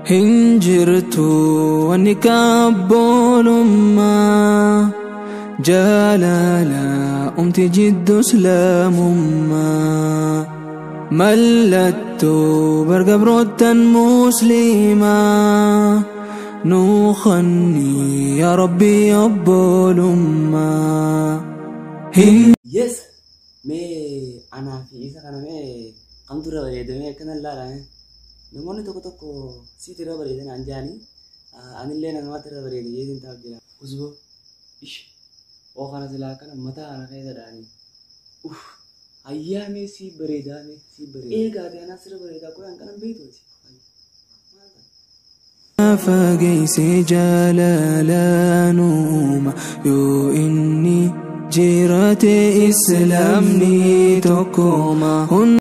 Hinjirtu wanni kabboolummaa jaalala umti jiddu islaamummaa mallattoo bargabroottan musliimaa nuukanni yaa rabbi obbolummaa. Yes! Mee anaa fi isa kana mee kamtu irra bareedamee akkana ilaalame. Namoonni tokko tokko siit irra bareedan an jaanii anillee namatti irra bareede jeetiin taa'u jira. Usboo ish oo kana silaa akkana mataa kana keessa dha'anii. Uff hayyaa mee sii bareedaa mee sii bareeda. Eegaate anaa sirra bareedaa qoy an kanan beektuuti. Maal ta'a? Fageesse jaalalaanuma yoo inni jiraate islaamni tokkoma.